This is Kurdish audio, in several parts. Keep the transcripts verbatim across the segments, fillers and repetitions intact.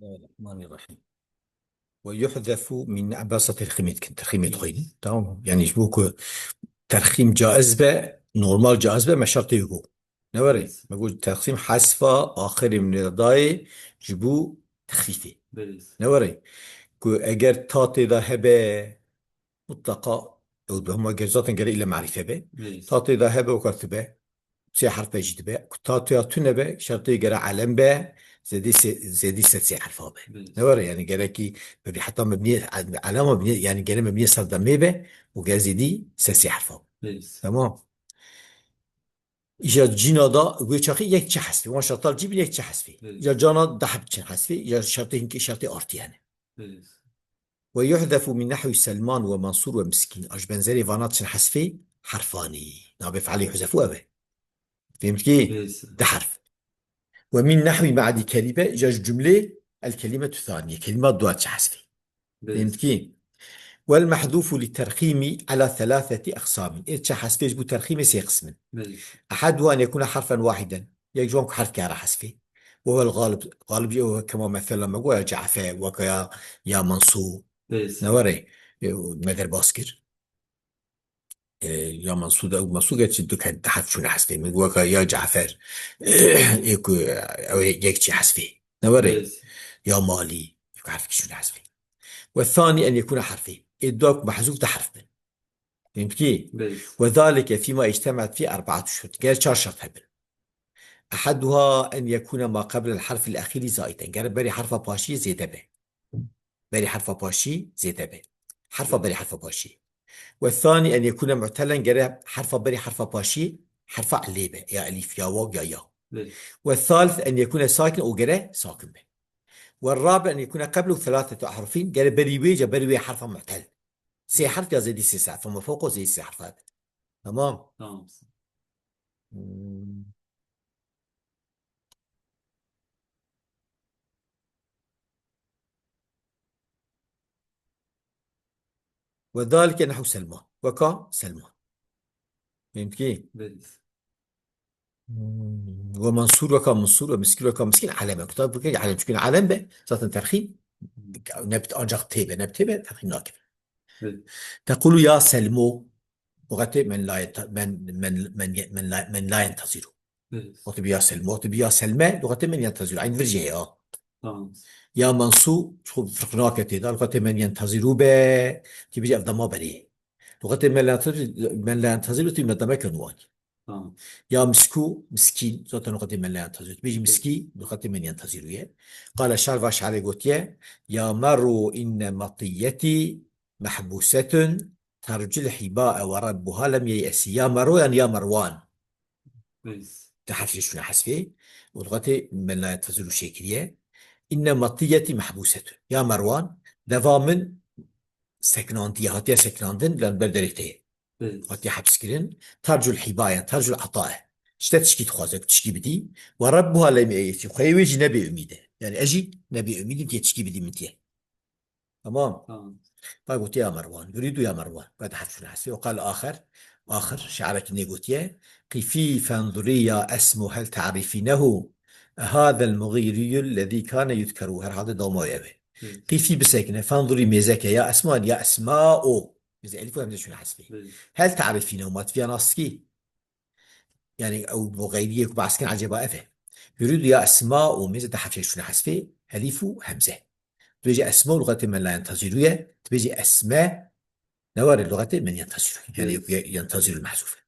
Bismillahirrahmanirrahim. Ve yuhzefu min, em behsa terxîmê dikin, terxîmê dixwînin. Tamam mı? Yani ji bo ku terxîm caiz be, normal caiz be, me şertê got. Ne were? Belê. Me got terxîm hesfa axirê min dayê ji bo texfîfê. Belê. Ne were? Ku eger ta tê de hebe, mutlaqa ew bi hema ger zaten gere île marîfe be. Belê. Ta tê de hebe û ka tu be. Sê herf be jî dibe. Ku ta tê ya tune be, şertê gere elem be, zêdî sê, zêdî ser sê herfa be. Belê. Ne were? Yani gerekî mebnî, heta mebnî, elama mebnî, yani gere mebnî ser demê be û gere zêdî ser sê herfa be. Belê. Tamam. Îja cîna da wê çaxî yek çi hesfê. Wan şertal cî bin yek çi hesfê. Belê. Îja cana deh heb çi hesfê. Îja şertê hinkê şertê artî hene. Belê. Ve yuhzefu min nehwi Selman ve Mansur ve Miskin. Aj benzerê vana çin hesfê herfanî. Nabê fealê yuhzefu ev e. Fehmtkî? Belê. Di herf. Ve min nehwi me'dî kelîme, îja ji cumlê el kelimetu thaniye. Kelîma dua çi hesfê. Belê. Fehmtkî? Wel mehzufu li terxîmî ala thelatheti aqsamin. Ê çi hesfê ji bo terxîmê sê qismin. Belê. Ehaduha en yekuna harfen wahiden. Yek ji wan ku herf kare hesfê. Ve wel galib, galib jî ew kema mesela me got ya Cafer, weke ya, ya Mansû. Belê. Ne were, e, me derbas kir. E, ya Mansû de, Mansû gerçi du ke-, di herf çûne hesfê. Min got weke ya Cafer, ê ku ew ê yek çî hesfê. Ne were? Belê. Ya Malî, ê ku herf çûne hesfê. Ve thanî en yekuna harfê. Ê dua ku mehzûf di herf bin. Fehmtkî? Belê. Ve zalike fîma ictemat fî erbaatu şurt. Ger çar şert hebin. Ehaduha en yekuna ma qeblel harfil exîrî zaiden. Ger berî herfa paşî zêde be. Berî herfa paşî zêde be. Herfa berî herfa paşî. Ve thanî en yekuna mu'telen, gere herfa berî herfa paşî herfa elê be. Ya elîf, ya waw, ya ya. Belê. Ve thalith en yekuna sakin, û gere sakin be. Ve rabi en yekuna qeblu thelathetu ahrufîn, gere berî wê ca berî wê herfa mu'tel. Sê herf ya zêdî sê herf, fema fewqo zêdî sê herf be. Tamam. Tamam. Hmm. Ve zalike nehu Selma. Weka Selma. Fehmtkî? Belê. Hmm. Ve Mansûr weka Mansûr ve Miskîn weka Miskîn alem e. Kutab bike alem. Çünkü alem be zaten terxîm ne bit ancak tê be, ne bit tê be terxîm nake. Evet. Tekulu ya Selmo. Lugatê men la yenta-, men, men, men, men la, men la yentaziru. Evet. Wextê bi ya Selmo, wextê bi ya Selme, lugatê men yentaziru. Aynı vir jê ya. Tamam. Ya Mansû, çi firq nake tê de, lugatê men yentaziru be, tê bêje ev dema berê. Lugatê men la yentaziru, men la yentaziru, tê me deme ke nuwan. Tamam. Ya Miskû, Miskîn, zaten lugatê men la yentaziru. Bêjî Miskî, lugatê men yentaziru ye. Qale şar va şarê gotiye, ya Meru inne matiyetî mehbûsetun tercul hîbae ve Rebbuha lem yeyesi. Ya Meru yani ya Merwan. Evet. Di herfê şûne hesfê. Û lugatê men la yentaziru şêkiriye. Inne matiyetî mehbûsetun. Ya Merwan, deva min seknandiye, hatiye seknandin, li ber derê te ye. Evet. Hatiye hepskirin. Tercul hîbaye, tercul atae. Ji te tişkî dixwaze, ku tişkî bidî. Ve Rebbuha lem yeyesi. Xweyê wê jî ne bêumîd e. Yani ez jî ne bêumîd im, tê tişkî bidî min tiye. Tamam. Tamam. Vay gotiye ya Merwan. Yuridu ya Merwan. Vay di herf şûne hesfê. Ve qal axer. Axir şiarekî nê gotiye. Qîfî fenzurî ya Esmu hel ta'rifînehu. Ehadel muğîriyul lezî kane yudkeru. Herhalde dawma wê ev e. Hı. Qîfî bisekine. Fenzurî mêzeke ya Esma, ya Esma o. Mêze elîf û hemze şûne hesfê. Hı. Hel ta'rifînehu, ma tu vîya nas dikî. Yani ew muğîriyê ku behs kirin ecêba ev e. Yuridu ya Esma û mêze di herfê şûne hesfê, elîf û hemze. Dibêje Esma û lugatê men la yentaziru ye, dibêje Esme, ne were lugatê men yentaziru. Yani Evet. ye-, yentaziru mehzûf e.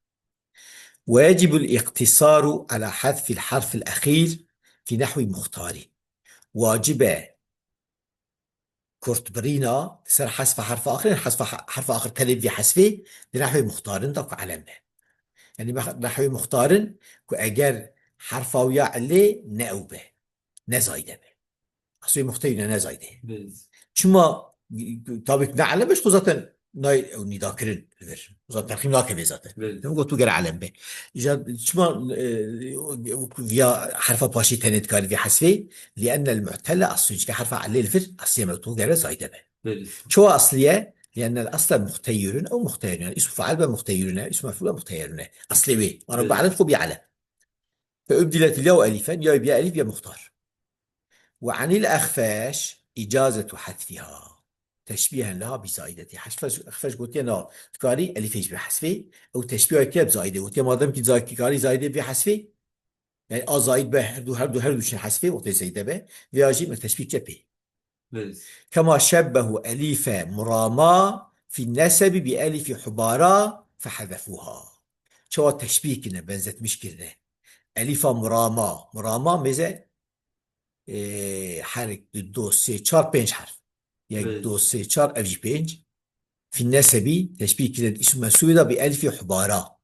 Ve yecibul iqtisaru ala hezfil harfil exîr fi nehwi muxtarî. Wacib e kurtbirîna ser hesfa herfa axir, herfa, herfa axir tenê vî hesfê di nehwê muxtarin de ku elem be. Yani meh-, nehwê muxtarin ku eger herfa wî ya elê ne ew be, ne zayde be. Aslê muxteyî ne, ne zayde. Evet. Çima, tabii ne elem be, xwe zaten nayê ew nîda kirin li vir. Zaten terxîm nake vê zaten. Evet. Dem got tu gere elem be. Îja çima, e, viya herfa paşî tenê dikarî vî hesfê? Li'ennel mu'tele aslu, çike herfa elê li vir aslê me tu gere zayde be. Evet. Çawa asliye? Li'ennel asle muxteyirun, ew muxteyirun. Yani ismu fail be muxteyirune, ismu mef'ul be muxteyirune. Aslê wê. Ana Evet. Bi elem xwe bî elem. Fe ubdilet ya elifen, ya bî elif ya muxtar. وعن الأخفش إجازة حذفها. تشبيها لها بزائدة. Exfeş, Exfeş gotiye na, tu karî elîfê jî bihesfê, ew teşbîha kiriye bi zaîde. Gotiye madem ki za-, ki karî zaîde bihesfê, yani a zaîd be, her du, her du, her du çin hesfê, wextê zeyde be, vêya jî me teşbîh kiriye pê. Belê. كما شبهوا أليف مراما في النسب بألف حبارى فحذفوها. Çawa teşbîh kirine, benzetmiş kirine. Elîfa murama. Murama mêze, e, her du, do, sê, çar, pênc herf. Yek, Belê. du, sê, çar, ev jî pênc. Fi nesebî, teşbîh kirine îsim mensûbê de bi elîfî hubara.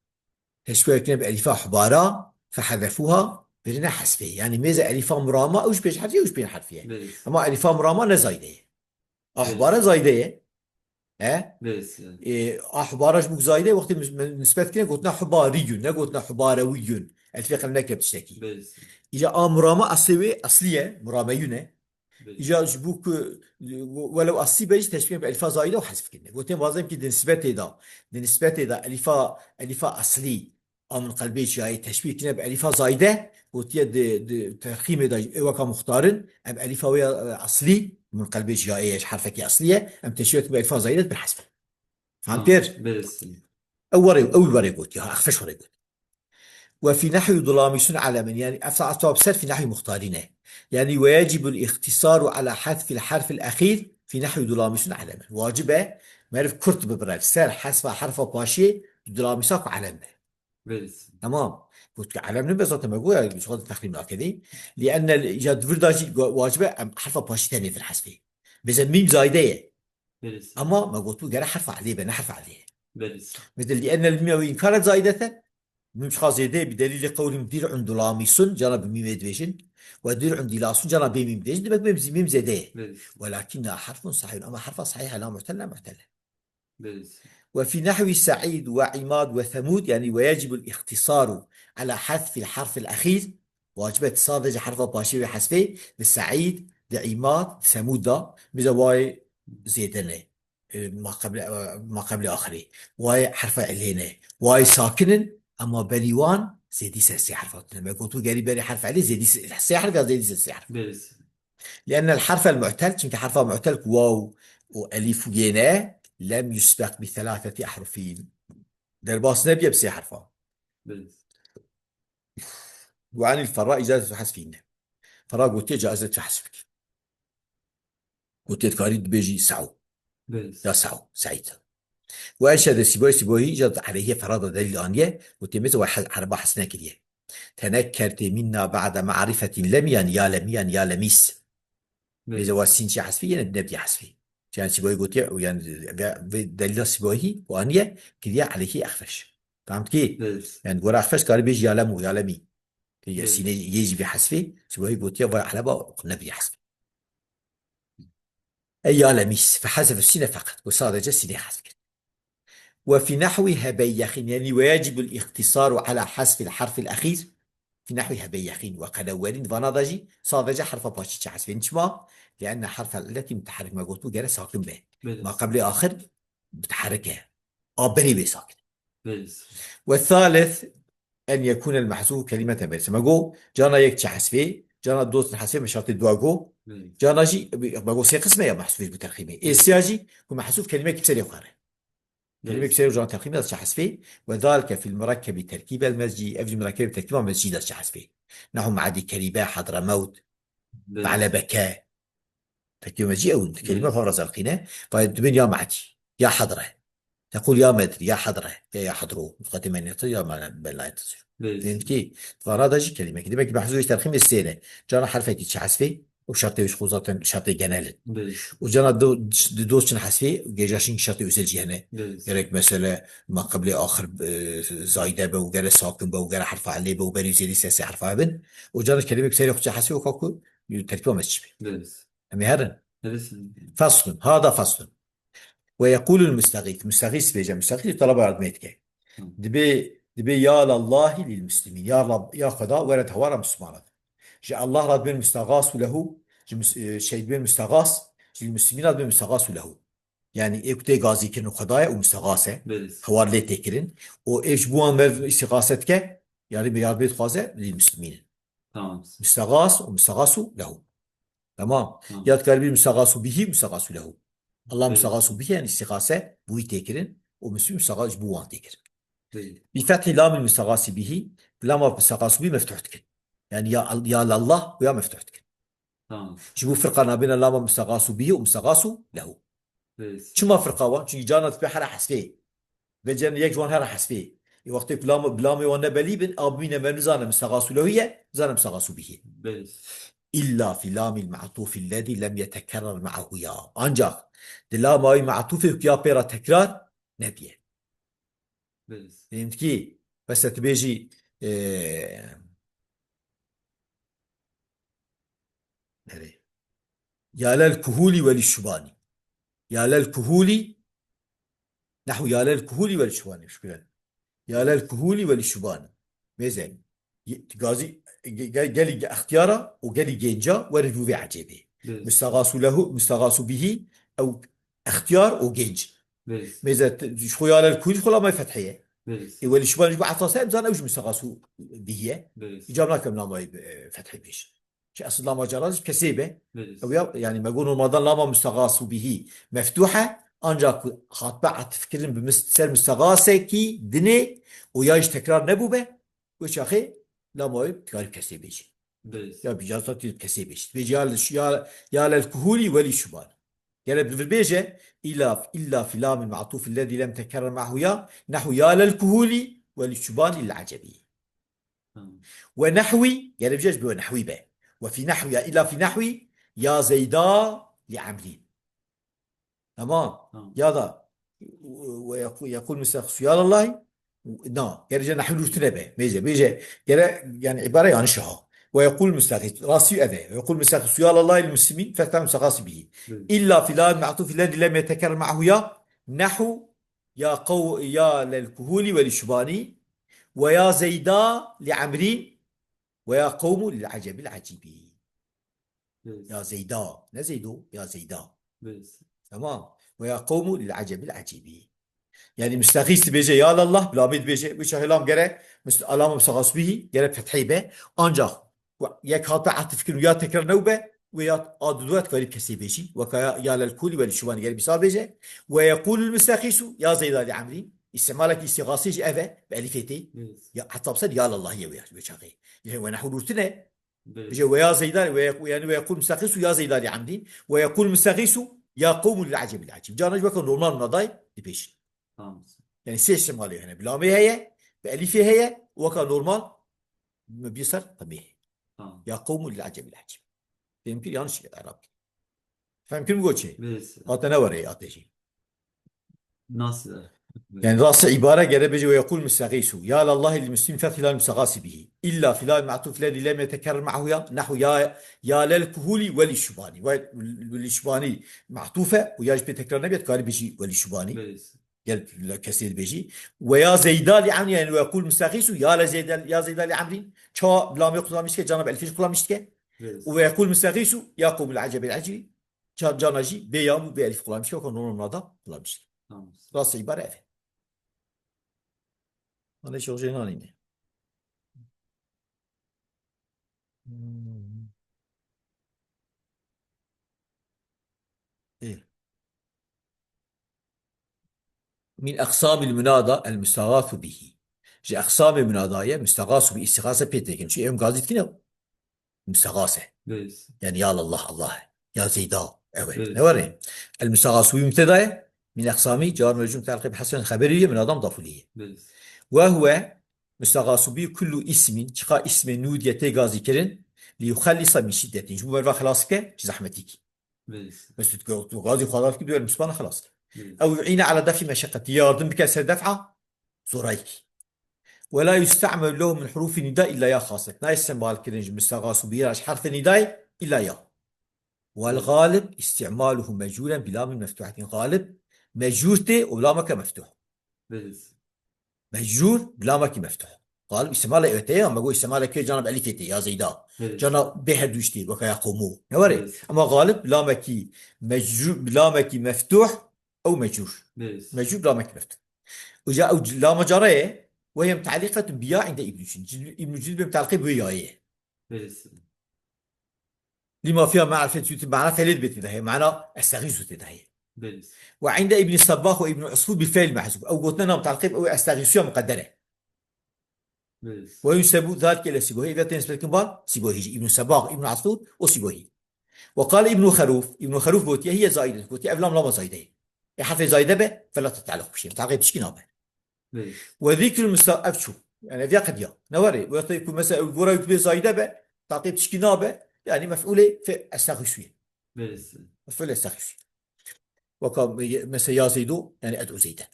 Teşbîh kirine bi elîfa hubara, fehezefûha, birine hesfê. Yani mêze elîfa murama, ew ji pênc herfî ye, ew ji pênc herfî ye. Belê. Ama elîfa murama ne zayde ye. A Belê. hubara zayde ye. He? Belê. E, a hubara ji bo ku zayde ye, wextê mis-, me-, nisbet kirine gotina hubariyun, ne gotina hubarewiyun. Elfê qel neke tiştekî. Belê. Îca a murama eslê wê, eslî ye, murameyun e. Belê. Îca ji bo ku, welew eslî be jî teşbîh bi elîfa zayde û hezf kirine. Gotin bazem ki di nisbetê de, di nisbetê de elîfa, elîfa eslî, a min qelbê çiyayê teşbîh kirine bi elîfa zayde, gotiye di, di terxîmê de ê weka muxtarin, em elîfa wê, e, eslî, min qelbê çiyayê ye, ji herfekî eslî ye, em teşbîh bi elîfa zayde bi hezf. Fehmtir? Belê. Ew werê, ew werê gotiye, ha, Exfeş werê gotiye. وفي نحو ضلاميس علما، يعني أفصح أصواب سر في نحو مختارين. يعني ويجب الاقتصار على حذف الحرف الأخير في نحو ضلاميس علما. Wacib e, meriv kurt bibire, ser hesfa herfa paşiyê, Dulamîsa ku elem be. Belê. Tamam. Got ki elem nibe zaten me goya, ji xwe de texrîb nakedî. لأن ال-، ya di vir de jî go-, wacib e, em herfa paşî tenê vir hesfê. Bêze mîm zayde ye. Belê. Ama me got bû gere herfa elê be, ne herfa elê ye. Belê. Mesela, لأن الميم وإن كانت زائدة, mîm ji xwe zêde ye, bi delîlê qewlî min, درع ضلاميس, cana bi mîmê dibêjin, ودرع ضلاس, cana bê mîm dibêjin, demek mîm, mîm zêde ye. Belê. ولكنها حرف صحيح, ama herfa sahîh e, la mu'tel, la mu'tel e. Belê. وفي نحو سعيد وعماد وثمود, yani ويجب الاقتصار على حذف الحرف الأخير, wacib e sadece herfa paşê wê hesfê, di Seîd, di Îmad, di Semûd de, bize wayê zêde ne. E, ma qeble, e, ma qeble axirê. Wayê herfa elê ne. Wayê sakin in, ema berî wan zêdî ser sê herf hatine. Me got, tu gerî berî herf elê zêdî se-, sê herf ya zêdî ser sê herf. Belê. لأن الحرف المعتل, çünkü herfa mu'tel ku waw û elîf û yê ne, لم يسبق بثلاثة أحرف. Derbas nebiye bi sê herfa. Belê. وعن الفراء إجازة حذفهن. Fera gotiye caiz e tu hesf bikî. Gotiye dikarî dibêjî Seû. Belê. Ya Seû, Seîd. وأنشد سيبويه, Sîboyî îca aleyhî Fera de delîl aniye, gotiye mêze we he-, ereba hes nekiriye. تنكرت منا بعد معرفة لم, yan ya Lemî, yan ya Lemîs. Belê. Mêze we sîn çi hesfî, yene nebî hesfî. Yani Sîboyî gotiye, yani ve, ve delîla Sîboyî ku aniye, kiriye aleyhî Exfeş. Tamam ki? Belê. Yani gora Exfeş karî bêjî ya Lemû, ya Lemî. Kiriye Belê. Sînê yê jî bî hesfî, Sîboyî gotiye we eleba nebî hesfî. Ey ya Lemîs, fehezef sîne feqet. Got sadece sînê hezf kir. وفي نحو هبيخين, yani ويجب الاقتصار على حذف الحرف الأخير في نحو هبيخين وقنوالين, vana da jî sadece herfa paşî çi hesfên. Çima? لأن حرف العلة متحرك, me got bû gere sakin be. Belê. Ma qeblê axir mutehrik e. A berî wê sakin. Belê. والثالث أن يكون المحذوف كلمة. Belê. Me got, cana yek çi hesfê, cana du çi hesfê, me şertê dua got. Belê. Cana jî, me got sê qisme ya mehzûf ji bo terxîmê. Ê sêya jî, ku mehzûf kelîmeyek bi serê xwe re. Kelîmeyek bi serê xwe cana terxîmê de çi hesfê. وذلك في المركب تركيب المزجي, ev jî murekkebê bi terkîba mezcî de çi hesfê. نحو معادي كريبة، حضرموت، Belê. بعلبكة. Terkîba mezcî ew in. Kelîme Belê. fara zelqîne. Vay dibên ya Me'dî, ya Hedre. Teqûl ya Medr, ya Hedre, ya, ya Hedro. Muqaddime nêtir ya me-, belayet. Belê. Dibên ki, vana da jî kelîmekî. Demek ki mehzû ji terxîmê sê ne. Cana herfekî çi hesfê? Û şertê wî ji xwe zaten şertê genel in. Belê. Û cana do-, di doz çin hesfê, gêja şin şertê özel jî hene. Belê. Gerek mesele ma qeblê axir, e, zayde be û gere sakin be û gere herfa elê be û berî zêdî ser sê herfa bin. Û cana kelîmek serê xwe çi hesfê weka ku terkîba mezcî be. Belê. Em ê herin. Belê. Feslun. Hada feslun. ويقول المستغيث. Mustexîs bêje. Mustexîs talaba yardimê dike. Hı. Dibê, dibê ya lallahi lil muslimin. Ya Rab, ya Xweda, were di hawara Mislimanan. Ji Allah re dibên mustexasu lehu, ji mus-, e, şey dibên mustexas, ji lil muslimin re dibên mustexasu lehu. Yani ê ku tê gazî kirin Xwedayê û mustexas e. Belê. Hawar lê tê kirin. Û ê ji bo wan mev îstixase dike, yani bi yardimê dixwaze, lil muslimin. Tamam. Mustexas û mustexasu lehu. Tamam. Tamam. Ya dikarî bî mustexasu bihî, mustexasu lehu. Allah Belê. mustexasu bihî, yani îstixase bi wî tê kirin û Muslim mustexas ji bo wan tê kirin. Belê. Bi fethî lamil mustexasi bihî, lama mustexasu bihî meftuh dikin. Yani ya, ya lallah û ya meftuh dikin. Tamam. Ji bo firqa nabêna lama mustexasu bihî û mustexasu lehu. Belê. Çima firqa wan? Çünkü carna dibe hera hesfê. Ve cem yek ji wan hera hesfê. E, wextê ku lam, bi lamê wan ne belî bin, a bimîne me nizane mustexasu lehu ye, nizane mustexasu bihî. Belê. İlla fi lamil ma'tufi lezî lem yetekerrer ma'ahu ya. Ancak di lama wî ma'tufê ku ya pê re tekrar nebiye. Belê. Fehmî dikî? Mesela tu bêjî, e, nerê? Ya lel kuhulî welî şubanî. Ya lel kuhulî, nehwu ya lel kuhulî welî şubanî, şukran. Ya lel kuhulî welî şubanî. Mêze. Ye-, gazî, ge-, ge-, gelî ge-, extiyara û gelî gênca were rûvê ecêbê. Belê. Mustexasu lehu, mustexasu bihî, ew extiyar û gênc. Belê. Mêze, t-, ji xwe ya lel kuhulî ji xwe lama fethê ye. Belê. E, welî şubanî ji bo esas e, bizan ew ji mustexasu bihî ye. Belê. Îcab nakim lama, e, fethê bêjin. Çi esil lama caran ji kesê be. Belê. Ew ya, yani me got normaldan lama mustexasu bihî meftuh e, ancak ku hatbe atif kirin bi mis-, ser mustexasekî dinê û ya jî tekrar nebûbe, wê çaxê lama wê dikarî kesê bêjî. Belê. Ya bi icazeta tu kesê bêjî. Bêjî ya, ya, ya lel kuhulî welî şuban. Gere bi vir bêje, illa, illa fi lamil ma'tuf lezî lem tekerrer ma'hu ya, nehwu ya lel kuhulî welî şuban lil ecebî. Tamam. Ve nehwî, gere bêje ji bo nehwî be. Ve fî nehwî ya, illa fî nehwî ya Zeyda li Emrîn. Tamam. Tamam. Ya da, ve yeku-, yekul mustexîsu ya lallahî, na, gere bêje nehwî rûtine be. Mêze, bêje, gere, yani îbare yanlış ha. Ve yekul mustexîs, rastî ev e. Ve yekul mustexîsu ya lallahî lil muslimîn, fethî lamil mustexasi bihî. Hı. İlla fî lamil ma'tufi lezî lem yetekerrer ma'hu ya, nehwu ya qew-, ya lel kuhulî welî şubanî, ve ya Zeyda li Emrîn, ve ya qewmu lil ecebil ecîbî. Evet. Ya Zeyda, ne Zeydo, ya Zeyda. Evet. Tamam. Ve ya qewmu lil ecebil ecîbî. Yani mustexîs dibêje ya lallah, bi lamê dibêje, wî çaxê lam gere, must-, alama mustexas bihî, gere fethey be. Ancak yek hate atif kirin, ya tekrar newbe, wê ya a dudu et garîb kesê bêjî. Weka ya, ya lel kulî welî şubanî gere bîsar bêje. Ve yequlul mustexîsu, ya Zeyda li Emrîn. İstimalek îstixasî jî ev e, bi elîfê tê. Evet. Ya, heta bi ser ya lallah ye wê, wê çaxê. Ye, we nehû rûtine. Belê. Bije we ya Zeyda, we, yani we yekul mustexîsu ya Zeyda li Emrîn, we yekul mustexîsu ya qewmu lil ecebil ecîb. Cana ji weke normal naday dibêjin. Tamam. Yani sê ihtimalê hene. Bi lamê heye, bi elîfê heye, weka normal, me bî ser temê heye. Tamam. Ya qewmu lil ecebil ecîb. Fehmkir yanlış Arap. Fehmkir mi goçê? Belê. Hate ne were ya te jî. Nasıl? Yani rastî îbare gere bêje ve yekul mustexîsu. Ya lallahi li muslim fethî lal mustexasi bihi. İlla fî lal ma'tuf lel lem yetekerrer ma'hu ya. Nehwu ya, ya lel kuhuli welî şubanî. Welî şubanî ma'tuf e û ya jî pê tekrar nebêt, karî bêjî welî şubanî. Belê. Gel kesê dibêjî. Ve ya Zeyda li Emrîn, yani ve yekul mustexîsu, ya le Zeyda, ya Zeyda li Emrîn. Ça lamê qulamiş ke, cana bi elfê qulamiş ke. Belê. Û ve yekul mustexîsu, ya qewmul ecebil ecîb. Ca-, cana jî bê ya bû, bê elîf qulamiş, weka normal nada qulamiş. Tamam. Rastî îbare ev e. Hane şoxjê nanîne. Hmm. Ê. Min eqsamil munada el mustagasu bihi. Ji eqsamê munada ye, mustagasu bi îstixase pê têkin. Çi em gazî dikine? Mustexas e. Belê. Yani ya Allah, Allah e. Ya Zeyda. Evet. Belê. Ne var ya? El mustexasu bi mübteda ye. Min eqsami, car mecrûr, telqîb hesen xeberî ye, min adam dafulî ye. Belê. Ve huve mustexasu bi kullu ismin, çiqa ismê nudiye tê gazî kirin, li yuxellisa min şiddetin. Ji bu merva xelas ke, ji zahmetî ki. Belê. Mesela tu, tu gazî xwe dafkî, tu misbana xelas ke. Belê. Ew yu'îne ala defî meşeqqetî, yardım bike ser def'a zorayîkî. Ve la yusta'melu lehu min hurufî nida illa ya xaset. Nayê istimal kirin ji mustexasu bi ya ji herfê nidayê illa ya. Wel galib istimaluhu mecûren bi lamin meftuhetin. Galib mecûr tê û lameke meftuh. Belê. Mecûr bi lamekî meftuh. Galib istimalê ew tê ya, me got istimalê kê cana bi elîfê tê ya Zeyda. Belê. Cana bê her du tiştê, weka ya qewmû. Ne were? Belê. Ama galib lamekî mecûr, lamekî meftuh ew mecûr. Belê. Mecûr bi lamekî meftuh. Uca ew c-, lama cara ye, ve hiye mutaliqetun bi ya inde Îbnî Cundub. Îbnî Cundub mutaliqê bi wê yayê ye. Belê. لما فيها من معرفة السيوطي، معنى فعلية بيت ده، معنى أستغيث تده. Belê. وعند ابن الصباغ وابن عصفور بالفعل المحذوف. Ew gotine nam telqîb, ew estağîsuya muqedder e. Belê. وينسب ذلك إلى السيبويهي. Ev tên nisbet kin ba Sîboyî jî. Îbn Sebag, Îbn Asûr û Sîboyî. وقال ابن خروف. Îbn Xerûf gotiye, هي زائدة. Gotiye, ev lam lama zayde ye. Ê herfê zayde be, fela tetealluq bi şey. Teqîb tişkî nabe. Belê. وذكر المسا-، ev çû. Yani ev ya qediya. Ne were? Wextê ku mesela ew gora ku bê zayde be, teqîb tişkî nabe. Yani mef'ulê fe-, estağîsu ye. Belê. Mef'ulê estağîsu. Weka me-, mesela ya Zeydo, yani ed'u Zeyden.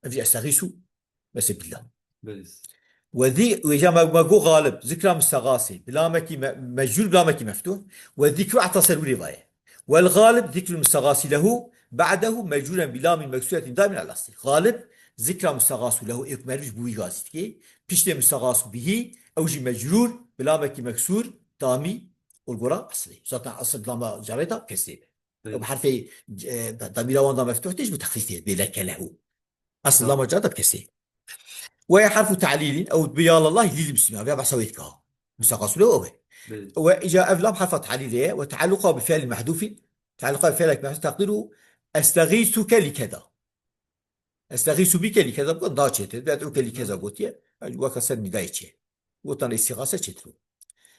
Ev jî estağîsu, mesela billah. Belê. Ve zi-, ve ja me-, me go galib, zikra mistexasê, bilamekî me-, mecrûr, bilamekî meftuh. Ve zikru ehta ser wî rêvaye. والغالب ذكر المستغاث له بعده مجرورا بلام مكسورة دائما على الأصل. Galib, zikra mistexasu lehu, ê ku merivî ji bo wî gazî dike. Piştê mistexasu bihî, ew jî mecrûr, bilamekî meksûr, tamî, û li gora eslê. Zaten esil lama careta kesrê be. Evet. Ew bi herfê, e, da-, damîra wan da meftuh tê ji bo texfîfê bê leke lehu. Esil Tamam. lama careta bi kesrê. Ve ya harfu ta'lilin, ew bi ya lallahi lil muslimin. Ev ya behsa wê dike ha. Mistexasu lehu ew e. Evet. Ve îca ev lam harfa ta'lilê ye. Ve tealluqa bi fi'lin mehdufin. Tealluqa bi fi'lek mehduf, teqdîru estağîsuke li keda. Estağîsu bike li keda, da çêtir. Bi ed'uke li keda gotiye. Yani weka ser nidayê çê. Gotan îstîxase çêtir.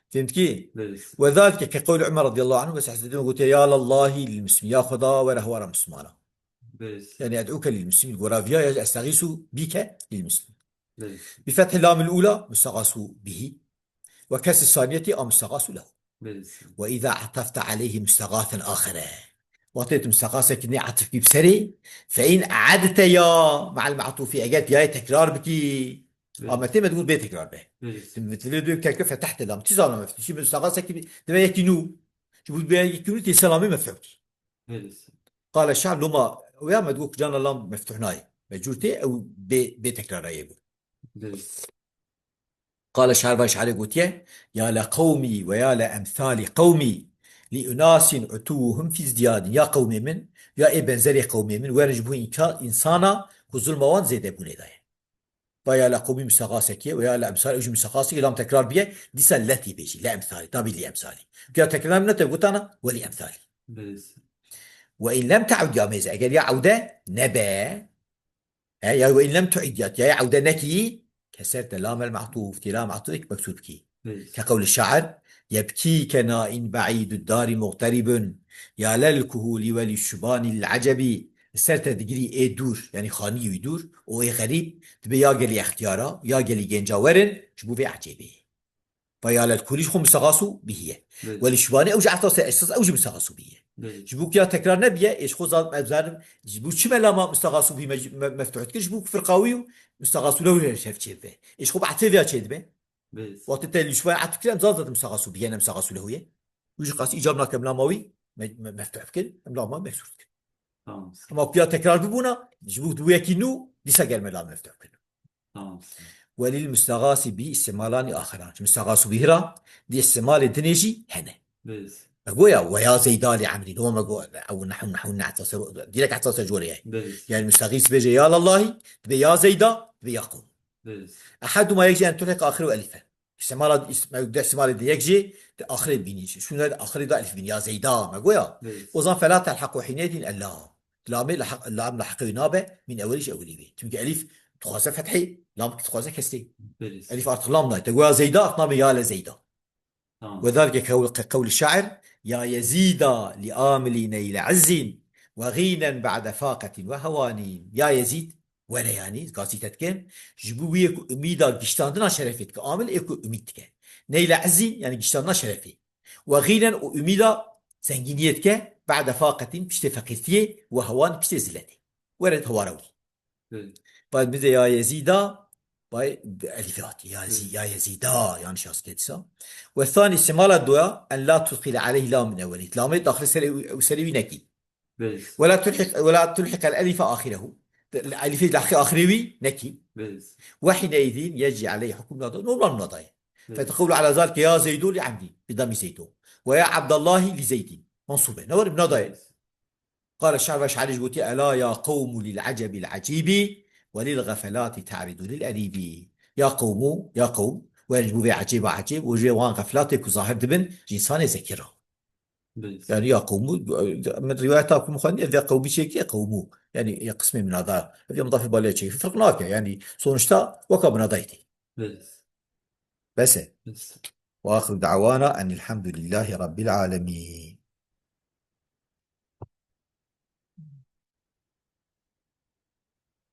Fehmtî? Belê. Ve zalike ke qewli Ömer radıyallahu anhu ve sehsedin gotiye, ya lallahi lil muslimin. Ya Xweda, were hawara Müslümana. Belê. Yani ed'uke lil muslimin. Goraviya ya estağîsu bike lil muslimin. Belê. Bi fethî lamil ula, mustagasu bihi. Ve kesri saniyeti a mustagasu lehu. Belê. Ve izâ atafte aleyhi mustagasen ahire. Wextê tu mustagasekî nê atif bî bi serê, fe in e'edte ya me'al ma'tufi, eger tu yayê tekrar bikî, Belê. a me tê me digot bê tekrar be. Belê. Tu bi dilê duyê tekrar fetehte lam. Çi zana me fetişî, mustagasekî dibe yekî nû. Ji bo dibe yekî nû tê selamê meftuh bikî. Belê. Qale şe'r loma, ew ya me digot cana lam meftuh nayê. Mecbûr tê ew bê, bê tekrarayê bû. Belê. Qale şe'r, vay şe'rê gotiye, ya le qewmî ve ya le emsalî qewmî, li unasin utuvuhum fî izdiyadin. Ya qewmê min, ya ê benzerê qewmê min, werin ji bo înka-, însana ku zulma wan zêdebûnê daye. Va ya le qewmî mistexasekî ye, ve ya le emsalî, ew jî mistexasekî, lam tekrar biye, dîsa letî bêjî, le emsalî, nabî li emsalî. Ya tekrar nete gotana, ve li emsalî. Belê. Ve in lem te'ud ya mêze, eger ya ewde nebe, He, ya ve in lem tu'id ya, ya ewde nekî, keserte lamel ma'tuf, tê la ma'tuf meksûr bikî. Evet. Ke qewli şair, yebkîke nain ba'îdud darî muxterîbun, ya lel kuhûlî welî şubanî lil ecebî, ser te digirî ê dûr, yani xanî wî dûr, û ê xerîb, dibe ya gelî extiyara, ya gelî genca werin, ji bo vê ecêbê. Ve ya lel kulî ji xwe mistexasu bihî ye. Evet. Welî şubanî ew jî ehta se esas ew jî mistexasu bihî ye. Evet. Ji bo ku ya tekrar nebiye, ê ji xwe zat-, ez zanim, ji bo çi me lama mistexasu bihî me-, me-, meftuh dikir, ji bo ku firqa wî û mistexasu lew re şev çê bibe. Ê ji xwe bi etfê viya çê dibe. Evet. Wextê te li şubanî etf kir, em zat zaten mistexasu bihî ye, ne mistexasu lehu ye. Wî jî qasî îcab nake em lama wî me-, me-, meftuh bikin, em lama meksûr dikin. Tamam. Ama ku ya tekrar bibûna, ji bo tu yekî nû, dîsa gel me lama meftuh bikin. Tamam. Welîl mistexasî bî îstimalanî axiran. Mistexasu bihî ra dî îstimalê dinê jî hene. Evet. Me go ya, ve ya Zeyda li Emrî. No me go, ew nehu, nehu, nehta ser, direk heta ser jorê ye. Evet. Yani mistexîs bêje ya lallahî, dibe ya Zeyda, dibe ya qewm. Evet. Eheduma yek jî en tulhiq axiru elifen. Îstimala, îst-, me de îstimalê de yek jî, de axirê bînî. Şûna de axirê de elif bînî, ya Zeyda, me go ya. Evet. O zaman fela telhequ hîneytin ella. Lamê leheq, lam leheqê wî nabe, min ewelî ji ewelî wî. Çünkü elif dixwaze fethê, lam dixwaze kesrê. Belê. Elif artık lam nayê. Te goya Zeyda, artık nabê ya le Zeyda. Tamam. Ve zalike qewl-, qe-, qewli şair, ya Yezîda li amilî neyle izzin ve gînen ba'de faqetin ve hewanîn. Ya Yezîd, were yani, gazî te dikim, ji bo wî yê ku umîda giştandina şerefê dike, amil ê ku umîd dike. Neyle izzin, yani giştandina şerefê. Ve gînen û umîda zengîniyê dike, ba'de faqetin, piştê feqîrtiyê, ve hewan, piştê ziletê. Were hewara wî. Evet. Bay bize ya Yezîda, bay elîfê hatî. Ya Zî-, Evet. ya Yezîda, yanlış yazık etsa. Ve thani istimala doya, en la tudkhile aleyhi la min ewelî. Lamê daxil serê, serê wî nekî. Belê. Ve la tulhiq, ve la tulhiq el elife ahirehu. Elifê lahiqê axirê wî nekî. Belê. Ve hineyzin yecî aleyhi hukm nada. Normal nada ye. Belê. Fetequlu ala zalike ya Zeydo li Emrî. Bi dami Zeydo. Ve ya Abdallahi li Zeydin. Mansube. Ne var? Nada ye. Belê. Qale şair ve şairî jî gotiye, ela ya qewmu lil ecebil ecîbî ve lil xefelatî te'ridu lil erîbî. Ya qewmu, ya qewm, werin ji bo vê ecêba ecêb û ji vê wan xeflatê ku zahir dibin ji însanê zekî re. Belê. Yani ya qewmû, min rivayeta ku min xwendî, ev ya qewmî çêkî, ya qewmû. Yani ya qismê minada, ev ya mudafê balê çêkî. Ferq nake, yani sonuçta weka minadayê tê. Belê. Bes e. Belê. Ve axiru da'wana enilhamdülillahi rabbil alemin.